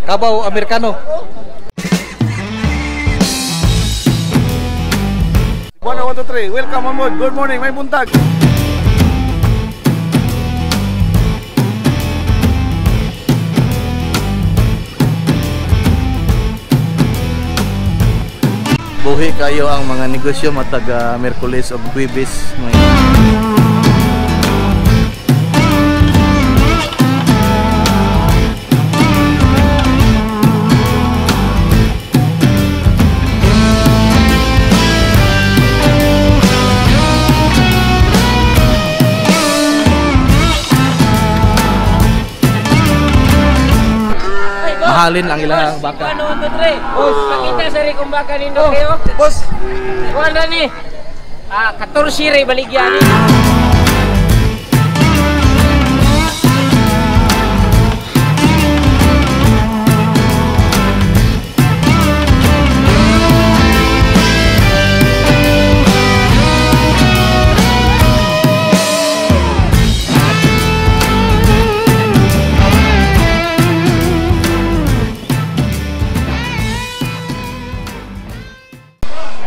Kabaw Amerikano. 1, 1, 2, 3. Welcome on board. Good morning. May buntag. Buhi kayo ang mga negosyo matag Miyerkules ug Huwebes. Mahalin ang ilang baka. 1, 2, 3. Pakita sa rin kung baka nindo kayo. Boss. Wala ni. 14 rin baligyan ni.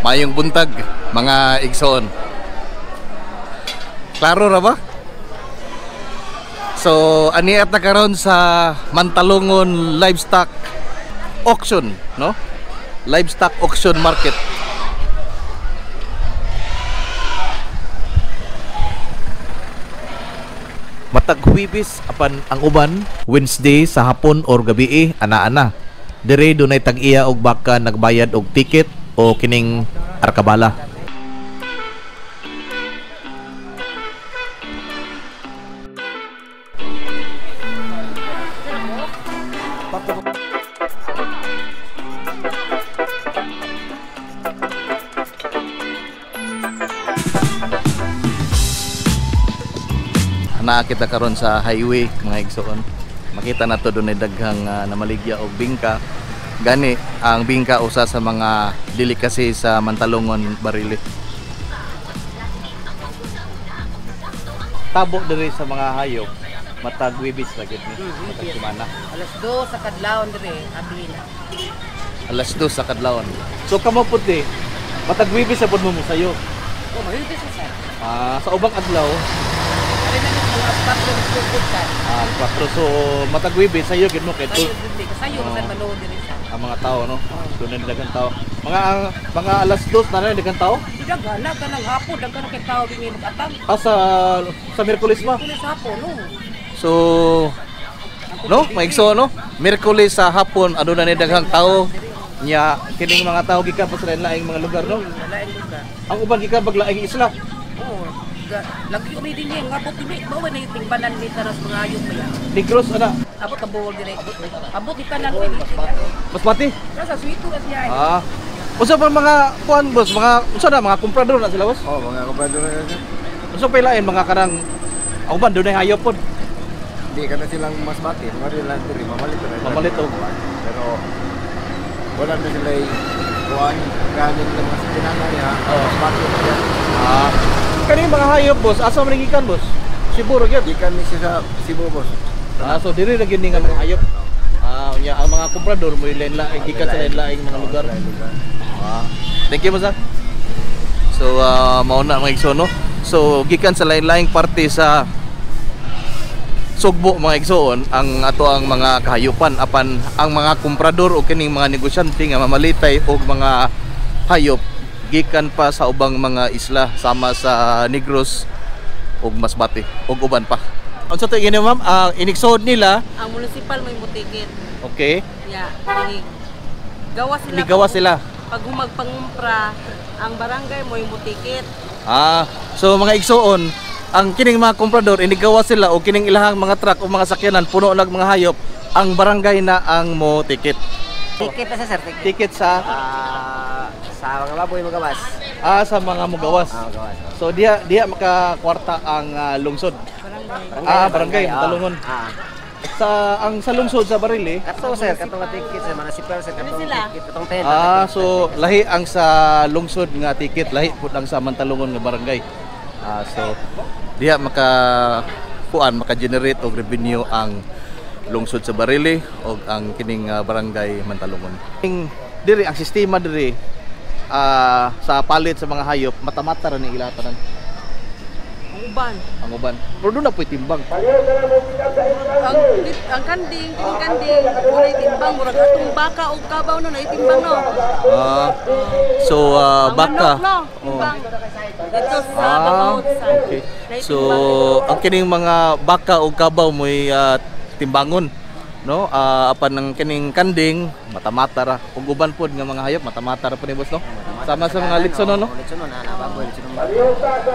Mayong buntag mga igsoon. Klaro ra ba? So ani at nakaron sa Mantalongon Livestock Auction, no? Livestock Auction Market. Matag Huwebes apan ang uban Wednesday sa hapon or gabii ana-ana. Dire dunay tag-iya og baka nagbayad og ticket o kining arkabala. Naa kita karon sa highway mga igsoon. Makita nato dunay daghang namaligya og bingka. Gani ang bingka usa sa mga delicacy sa Mantalongon, Barili. Tabo diri sa mga hayop matag Huwebes ra gyud ni, matag semana. Alas 2 sa kadlawon diri, abi na. Alas 2 sa kadlawon. So kamo pud di matag Huwebes sa pud mo sayo. Oh, Huwebes sa. Sa ubang adlaw Ari na ni alas 4 sa sugod sa. 4. So matag Huwebes sayo gyud mo kay Sayo gyud di sayo sa manuod diri sa. Ang mga tao, no? Doon na daghang tao. Mga alas 2 na daghang tao? Daghan na kanang hapon, daghan na kay tao dinhi mag-atang. Sa Miyerkules ba? Miyerkules hapon, no. So no, maigso no. Miyerkules sa hapon aduna ni daghang tao. Nya kining mga tao gikan pa sa laing mga lugar, no? Laing lugar. Ang uban gikan pag laing isla. Oo. Lagi umi dinhi ngabot dinhi, bawa na yung tingbanan ni taras mga ayop pa ya. Negros ana. Abot ang buol dire. Abot di tanan ni. Masbate. Sa suito ra siya. Unsa pa mga kuan boss, mga unsa na mga komprador na sila boss? Oh, mga komprador na sila. Unsa pa ilain mga kanang ang uban dunay hayop pod. Di kana silang Masbate, mga rin lang diri mamalit ra. Mamalit og. Pero wala na sila kuan galing ng mas kinanay ha. Masbate na yan. Kani mga hayop boss, asa man gikan boss? Cebu ra gyud. Gikan ni siya sa Cebu boss. So diri ra gyud ni nga mga hayop. Unya ang mga komprador mo lain-laing gikan sa lain-laing mga lugar. Thank you boss. So mao na mga igsoon, no? So gikan sa lain-laing parte sa Sugbo mga igsoon ang ato ang mga kahayupan apan ang mga komprador o kining mga negosyante nga mamalitay og mga hayop gikan pa sa ubang mga isla sama sa Negros ug Masbate ug uban pa. Unsa to ini ma'am? Iniksood nila ang munisipal may mutikit. Okay. Ya, gawa sila. Nigawa sila. Pag humagpangumpra ang barangay mo yung mutikit. So mga igsoon, ang kining mga komprador inigawa sila o kining ilahang mga truck o mga sakyanan puno nag mga hayop, ang barangay na ang mo ticket. Ticket na sa sir, ticket. Ticket sa Sa mga baboy magawas. Sa mga mugawas. Magawas. So diha makakwarta ang lungsod. Barangay. Barangay, Mantalongon. Sa ang sa lungsod sa Barili. Kato sir, katong ticket sa municipal sir, katong ticket, katong 10. So lahi ang sa lungsod nga ticket, lahi pud ang sa Mantalongon nga barangay. So diha maka kuan maka-generate og revenue ang Lungsod sa Barili o ang kining barangay Mantalongon. King diri ang sistema diri sa palit sa mga hayop, mata-mata ra ni ila tanan. Ang uban. Ang uban. Pero doon na po'y timbang. Ang kanding, kining kanding, walay timbang murag atong baka og kabaw no nay timbang no. So Ang baka. manok no, timbang. Dito sa Bangod sa. Okay. So ang kining mga baka o kabaw mo'y timbangon, no? Apan ang kining kanding mata-mata ra. Ug uban pod nga mga hayop mata-mata ra pod ni boss, no? Sama sa mga litson, no? Litson no, na baboy, litson no.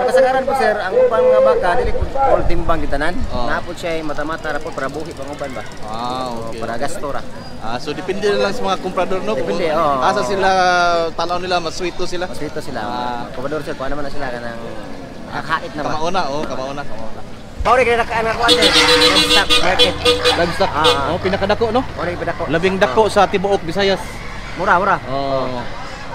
Kasagaran po sir, ang uban nga baka dili po all timbang gitanan. Oh. Naa po siya mata-mata ra po para buhi pang uban ba. Okay. Para gasto ra. So depende na lang sa mga komprador, no? Kung Depende, oo. asa sila tanaw nila mas sweet to sila. Mas dito sila. Kumador sir, kuha naman na sila kanang kakait na ba. Kamauna, oh, kamauna, kamauna. Pauri kay nakaan nga kuha sir. Livestock market. Livestock. Oh, pinakadako, no? Pauri kay dako. Labing dako sa tibuok Visayas. Mura, mura. Oh.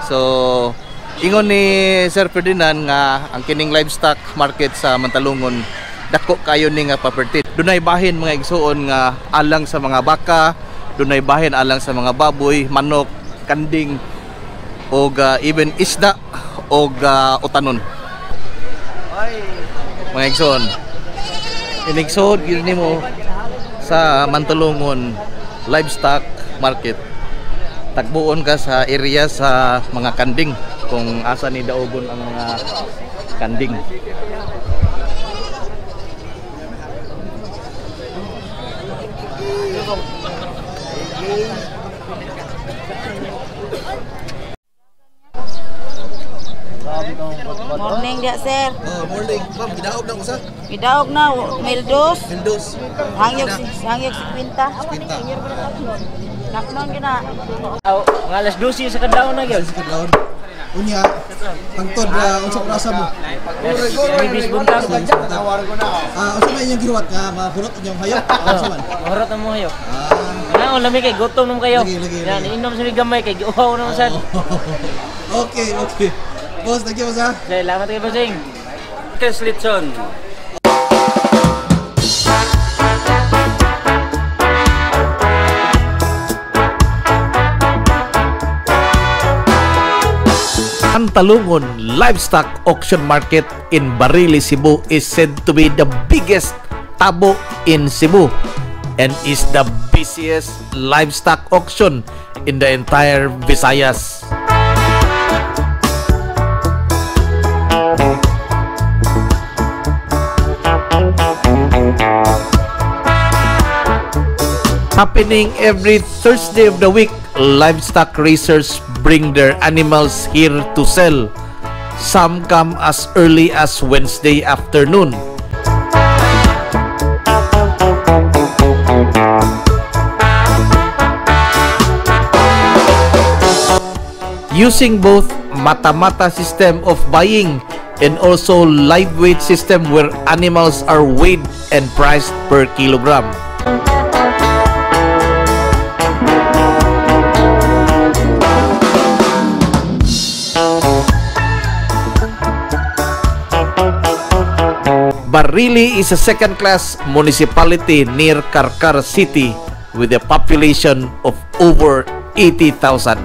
So, ingon ni Sir Ferdinand nga ang kining livestock market sa Mantalongon dako kayo ni nga property. Dunay bahin mga igsuon nga alang sa mga baka, dunay bahin alang sa mga baboy, manok, kanding og even isda og utanon. Mga igsuon, inigsuod gyud nimo sa Mantalongon Livestock Market. Tagbuon ka sa area sa mga kanding kung asa ni daogon ang mga kanding. Morning dia sir. Oh, morning. Ma'am, gidaog na usa. Gidaog na Meldos. Windows. Hangyog hangyog 50. Pinta. Naknon gina. Aw, mga alas 12 sa kadlaw na gyud. Unya, hangtod unsa orasa mo? Ibis buntag. Unsa may inyong giruwat nga mahurot inyong hayop? Unsa man? Mahurot ang mo hayo. Ah, lami kay gutom naman kayo. Lagi, lagi, Yan, lagi. inom sa may gamay kay giuhaw naman sad. Okay, okay. Boss, thank you, boss, ha. Salamat kay bossing. Chris Litson. Mantalongon Livestock Auction Market in Barili, Cebu is said to be the biggest tabo in Cebu and is the busiest livestock auction in the entire Visayas. Happening every Thursday of the week, livestock raisers bring their animals here to sell. Some come as early as Wednesday afternoon. Using both mata-mata system of buying and also live weight system where animals are weighed and priced per kilogram. Barili is a second-class municipality near Carcar City with a population of over 80,000.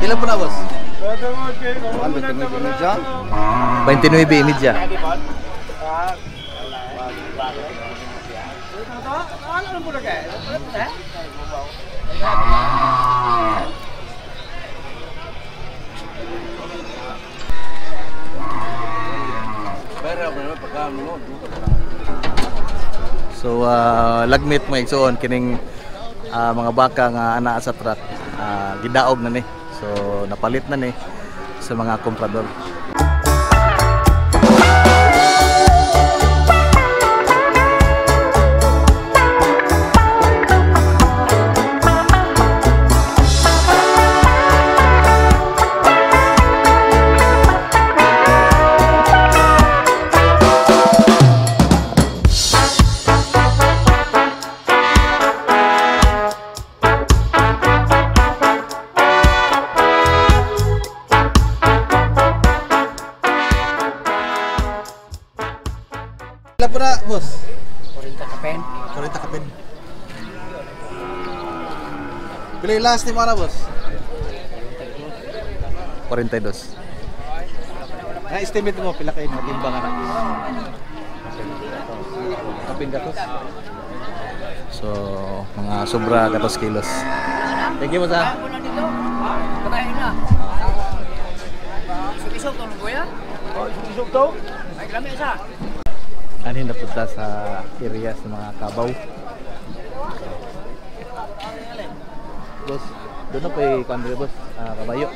Ilan po na, boss? 29.30. So lagmit mga igsoon kining mga baka nga ana sa truck, gidaog na ni. So napalit na ni sa mga komprador. Kapin. 40 kapin. Pila yung last ni mga na, boss? 42. Nga estimate mo pila kayo mga timbang anak? Kapin gatos. So, mga sobra 14 kilos. Thank you, boss. Ah. Katayin na. Isog to nung kuya? Oh, isog to. Ay, lami isa. Anin na punta sa area sa mga kabaw. Boss, doon na pa'y kuan diri, boss, kabayo.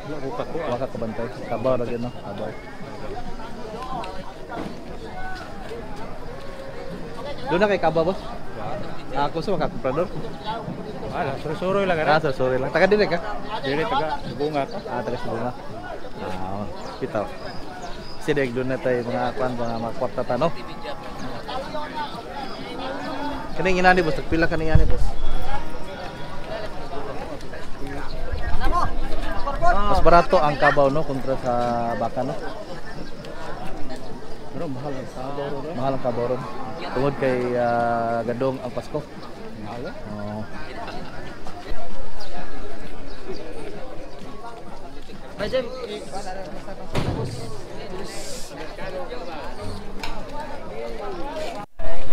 Wala ka kabantay. Kabaw ra gyud no, kabaw. Doon na kay kabaw, boss. Ako sa mga komprador. Wala, suro-suro lang. Ah, sorry lang. Taga dire ka? Dili taga bunga ka. Ah, taga Sibunga. Bitaw. Kasi doon na tayo mga kuan mga kwarta ta no. Kaning inani boss, tagpila kaning inani boss. Mas barato ang kabaw no kontra sa baka no. Pero mahal ang kabaw ro. Mahal ang kabaw ron. Tungod kay gadong ang Pasko. Mahal. Oo.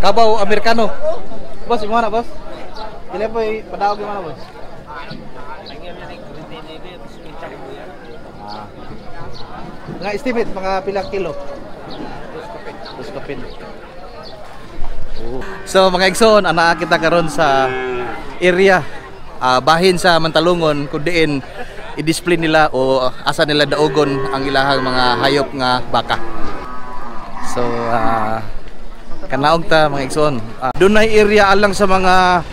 Kabaw Amerikano. Boss, imo na boss. Pila po padaog imo na boss? Ah. Mga estimate mga pilang kilo? Dos kapin. Oh. So mga igsoon, anaa kita karon sa area bahin sa Mantalungon kun diin i-display nila o asa nila daugon ang ilahang mga hayop nga baka. So kanaog ta mga igsoon. Dunay area alang sa mga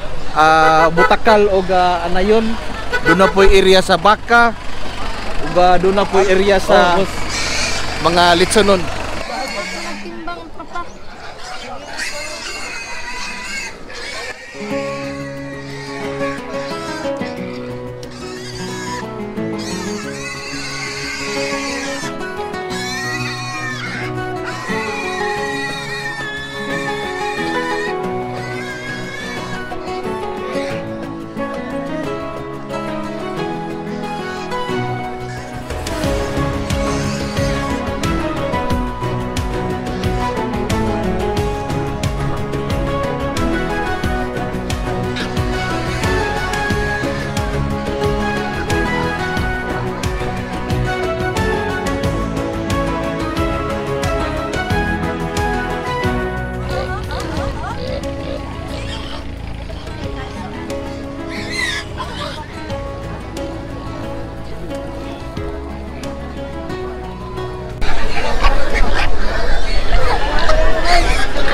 butakal o anayon. Doon na po'y area sa baka. Ug doon na po'y area sa mga litsonon. Timbang tropa.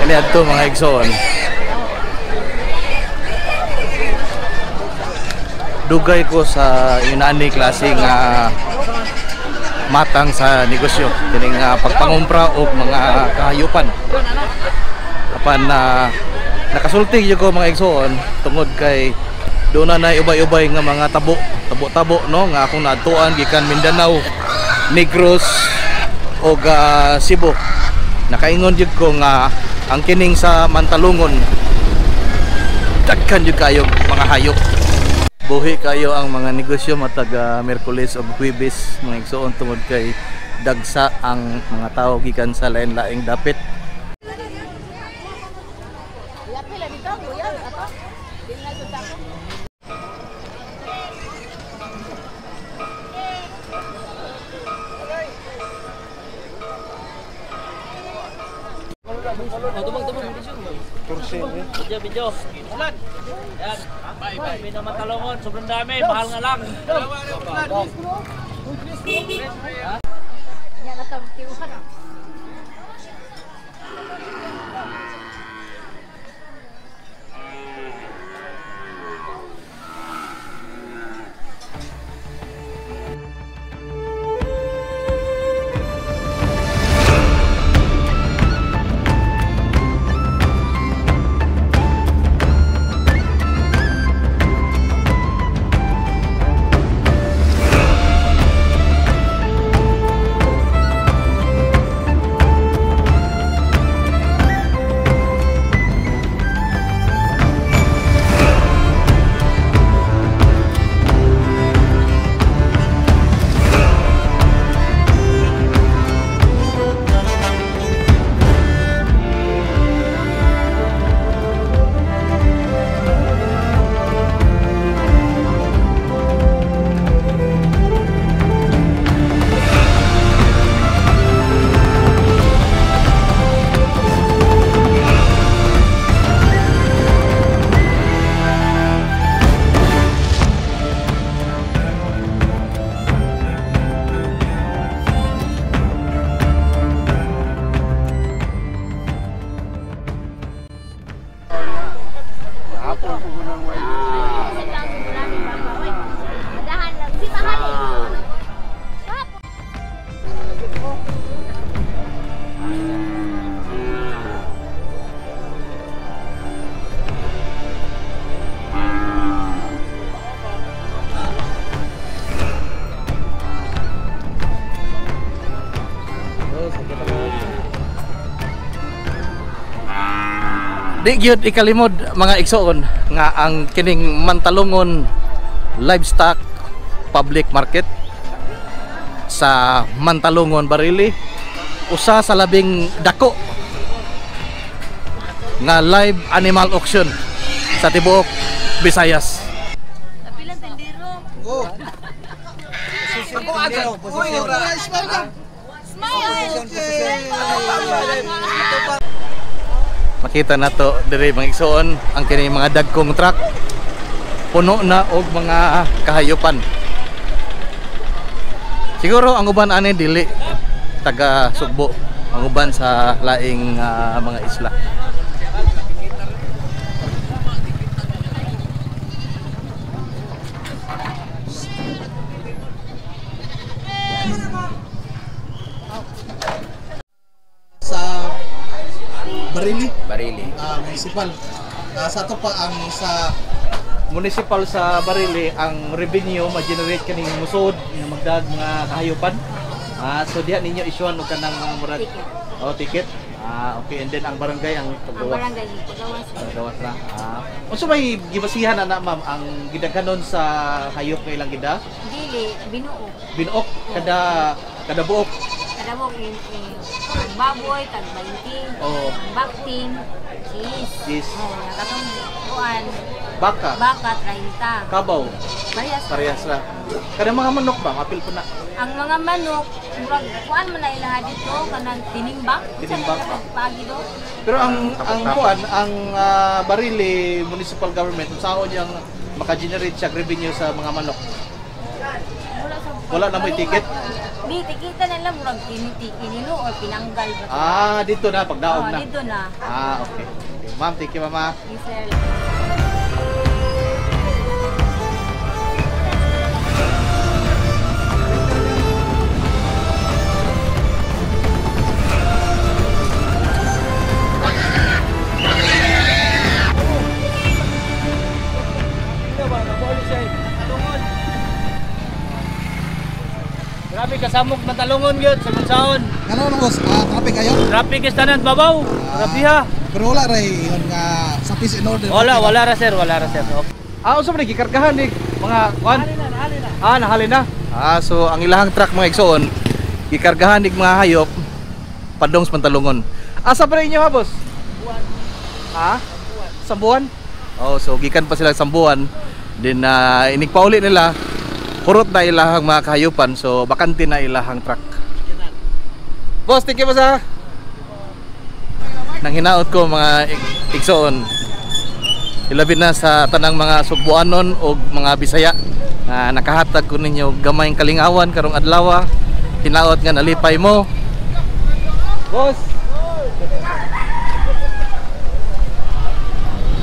Kani adto mga igsoon. Dugay ko sa inani klase nga matang sa negosyo kining pagpangumpra og mga kahayupan. Apan nakasulti gyud ko mga igsoon tungod kay doon na ubay-ubay nga mga tabo, tabo-tabo no nga akong naadtuan gikan Mindanao, Negros og Cebu. Nakaingon jud ko nga ang kining sa Mantalungon daghan jud kayo mga hayop. Buhi kayo ang mga negosyo matag Miyerkules ug Huwebes mga igsoon tungod kay dagsa ang mga tao gikan sa lain-laing dapit. Video, video. Ulan. Yan. Bye, bye. Mantalongon, sobrang dami, mahal nga lang. Yan at ang tiwan. Dahan lang. Di mahal eh. Di gyud ikalimod mga igsoon nga ang kining Mantalongon Livestock Public Market sa Mantalongon, Barili, usa sa labing dako nga live animal auction sa tibuok Visayas. Pilang tindero. Smile! Makita na to diri mga igsoon ang kini mga dagkong truck puno na og mga kahayupan. Siguro ang uban ani dili taga Sugbo, ang uban sa laing mga isla. Sa Barili, Barili. Municipal. Sa ato pa ang sa Municipal sa Barili, ang revenue ma-generate kaning musod nga magdag mga kahayupan. So diha ninyo isyuan og kanang murag Ticket. Oh, ticket. Okay, and then ang barangay ang Ang paggawas. barangay, pagawas. Paggawas na. Unsa may gibasihan ana ma'am ang gidaghanon sa hayop nga ilang gida? Dili, binuo. Binuok kada kada buok. Kada mo, ang baboy, tag 20. Oh. Ang bakting, cheese. Cheese. Oh, katong kuan, Baka, baka 30. kabaw, Parehas. parehas ra. Kada mga manok ba apil po na. Ang mga manok, murag kuan man na ilaha dito kanang tinimbang. Tinimbang. Sa pagi do. Pero ang kuan ang Barili Municipal Government unsaon yang maka-generate siya revenue sa mga manok? Wala sa Wala na mo'y ticket? Di tikita na lang murag kinilo or pinanggal ba. Dito na pagdaog Oh, na. dito na. Okay. Okay. Ma'am, thank you, mama. Yes, sir. Grabe kasamok Mantalongon gyud sa Mansaon. Ano nung boss, traffic kayo? Traffic is tanan babaw. Grabe ha. Pero wala ray yun nga sa peace and order. Wala, wala ra sir, wala ra sir. Okay. Unsa man gikargahan ni mga kuan? Nahali na. So ang ilahang truck mga igsoon gikargahan ni mga hayop padong sa Mantalongon. Asa pa rin inyo ha, boss? Ha? Sambuan? Oh, so gikan pa sila sa Sambuan. Then inigpauli nila hurot na ilahang mga kahayupan, so bakante na ilahang truck. Boss, thank you boss ha. Nang hinaot ko mga igsoon, ilabi na sa tanang mga Sugbuanon o mga Bisaya nga nakahatag ko ninyo gamayng kalingawan karong adlaw. Hinaot nga nalipay mo. Boss.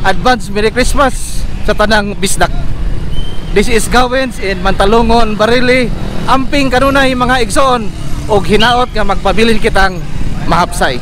Advance Merry Christmas sa tanang bisdak. This is Gawins in Mantalongon, Barili. Amping kanunay mga igsoon og hinaot nga magpabilin kitang mahapsay.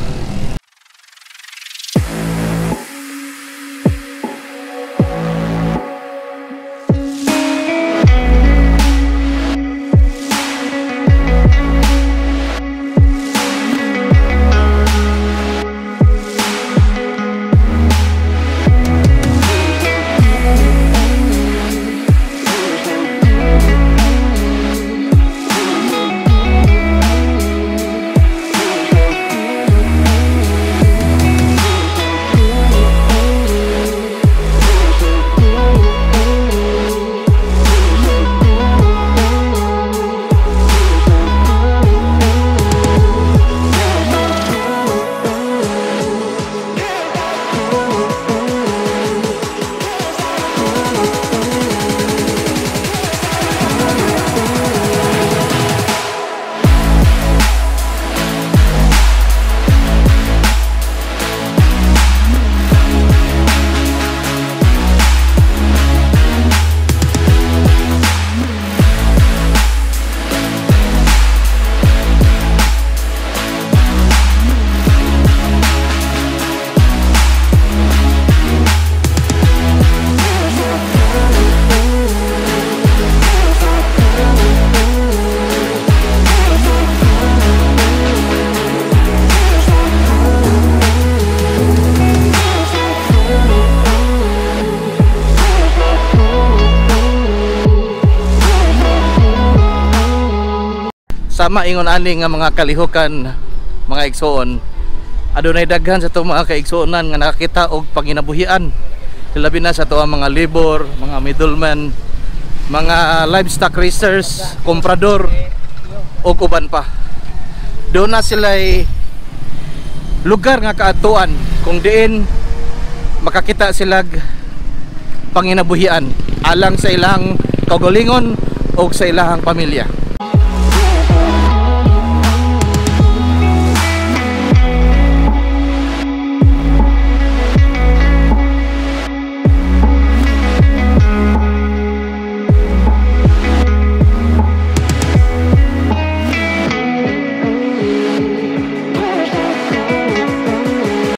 Tama ingon ani nga mga kalihukan, mga igsoon. Adunay daghan sa atong mga kaigsuonan nga nakakita og panginabuhian. Labi na sa ato ang mga labor, mga middleman, mga livestock raisers, komprador ug uban pa. Doon na sila'y lugar nga kaadtuan kung diin makakita silag panginabuhian alang sa ilang kaugalingon o sa ilahang pamilya.